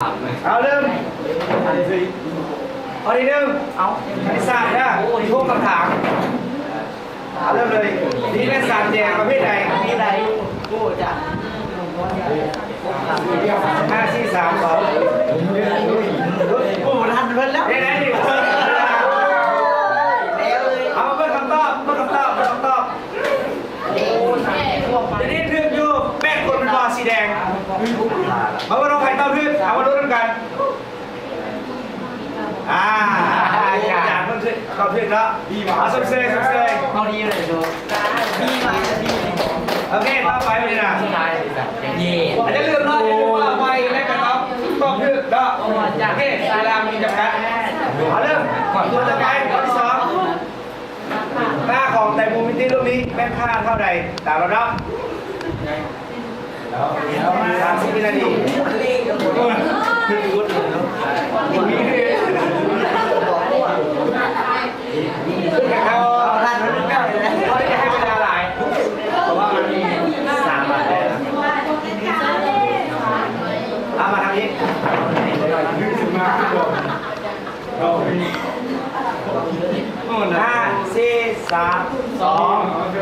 ເອົາເລີ່ມ. ຂໍ້ທີໜຶ່ງ ເອົາ ຄະນິດສາດເດີ ມີຫົກຄຳຖາມ. ເອົາເລີ່ມເລີຍ. ມີແມ່ນສາມແຈປະເພດໃດ? ປະເພດໃດ? ໂອ້ ຈາກ ຫ້າ ສີ່ ສາມ ສອງ ໂອ້ ບໍ່ທັນເພິ່ນແລ້ວ. ໄດ້ໆ ນີ້ ເອົາ ເບິ່ງຄຳຕອບ ເບິ່ງຄຳຕອບ ເບິ່ງຄຳຕອບ. ໂອ້ ໄດ້ຖືກຢູ່ແປດຄົນ ແມ່ນບໍ່? ສີແດງ. ມາເບິ່ງວ່າໃຜຕອບຖືກ ເອົາມາລຸ້ນນຳກັນ. ອ່າ ອາຈານເພິ່ນຖືກ ຕອບຖືກເນາະ. ອ່າ ຊົມເຊີຍ ຊົມເຊີຍ. ເຮົາດີເລີຍໂດ. ດີມາກ ດີ. ໂອເຄ ຕໍ່ໄປບັດນີ້ນະ ສຸດທ້າຍ ເຢ້ ຢ່າລືມເນາະ ຢ່າລືມວ່າໄວ ແລະກະຕອບ ຕອບຖືກເນາະ. ໂອເຄ ເວລາມີຈຳກັດ. ເອົາເລີ່ມ ຂໍ້ຕໍ່ໄປ ຂໍ້ທີສອງ. ຄ່າຂອງໄຕຣະບູມິຕິລູກນີ້ແມ່ນຄ່າເທົ່າໃດ? ຕາມລຳດັບ ສາມສິບວິນາທີ. ເອົາ ເຮົາຈະໃຫ້ເວລາຫຼາຍ ເພາະວ່າມັນມີສາມບາດແລ້ວ. ເອົາມາທາງນີ້. ຫ້າ ສີ່ ສາມ ສອງ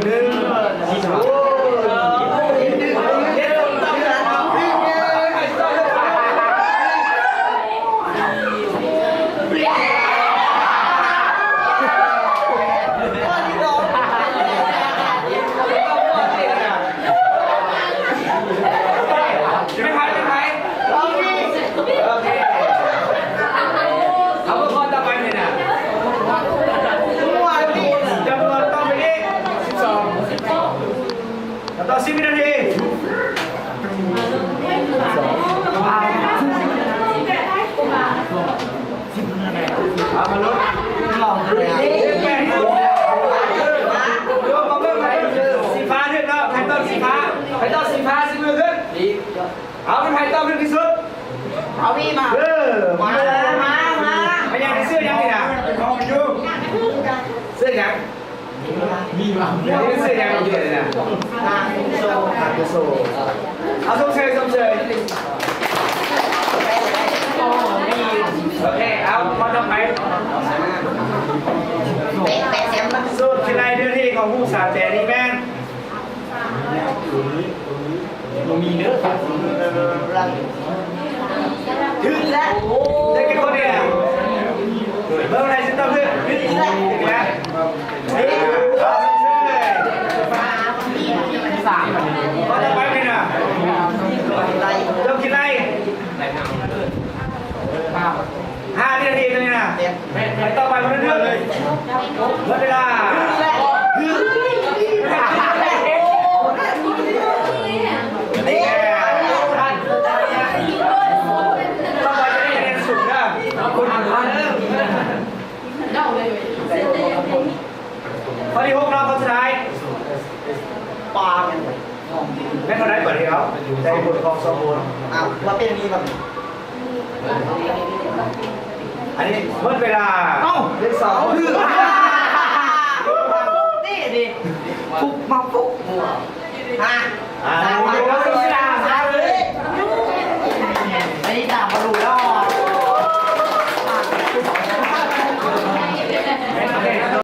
ໜຶ່ງ. ເປັນໃຜ ເປັນໃຜ? ໂອເຄ ເອົາ ຂໍ້ຕໍ່ໄປນີ້ນະ ຈຳນວນຕ້ອງໄປອີກ ສິບສອງ ຕໍ່ ສິບວິນາທີ. ເອົາ ມາລຸ້ນ ລອງດູ ສິບແປດ ລວມມາເບິ່ງ ສີຟ້າຖືກເນາະ. ໃຜຕອບສີຟ້າ? ໃຜຕອບສີຟ້າ ຊິມືຂຶ້ນ. ເອົາ ເປັນໃຜຕອບຖືກທີ່ສຸດ? ເອົາ ວີມາ ເອີ ມາ ມາ ມາ ມາ. ເປັນຫຍັງ ເສື້ອຫຍັງນີ້ນະ? ເສື້ອຫຍັງ? ມີວ່າ ເສື້ອຫຍັງຢູ່ນີ້ນະ? ເອົາ ຊົມເຊີຍ ຊົມເຊີຍ. ໂອເຄ ເອົາ ຂໍ້ຕໍ່ໄປ. ສູດທີ່ໄລ່ເນື້ອທີ່ຂອງຮູບສາມແຈນີ້ແມ່ນ ບໍ່ມີເດີ. ຖືກແລ້ວ ໄດ້ແກ່ຄົນນີ້ແຫຼະ. ເບິ່ງໃຫ້ຊິຕອບຖືກ ຖືກແລ້ວ ຖືກແລ້ວ. ສາມ ຂໍ້ຕໍ່ໄປນີ້ນະ ເຈົ້າຄິດໄລ່ ຫ້າວິນາທີນີ້ນະ. ໄປຕໍ່ໄປ ໝົດເວລາ ໝົດເວລາ. ຕໍ່ໄປຈະໄດ້ຄະແນນສູງເດີ. ຂໍ້ທີຫົກເນາະ ຂໍ້ສຸດທ້າຍ. ປາແມ່ນ ແມ່ນເທົ່າໃດບັດນີ້? ເອົາ ໄດ້ບົດຂອງສອງບົດ. ອ້າວ ວ່າເປັນອັນນີ້ບັດນີ້. ອັນນີ້ໝົດເວລາ. ເອົ້າ ເປັນສອງ. ນີ້ ນີ້ ປຸກມາປຸກ. ຮະ ອ່າ ສາມ ເອົາ ເອົາ ເອົາ.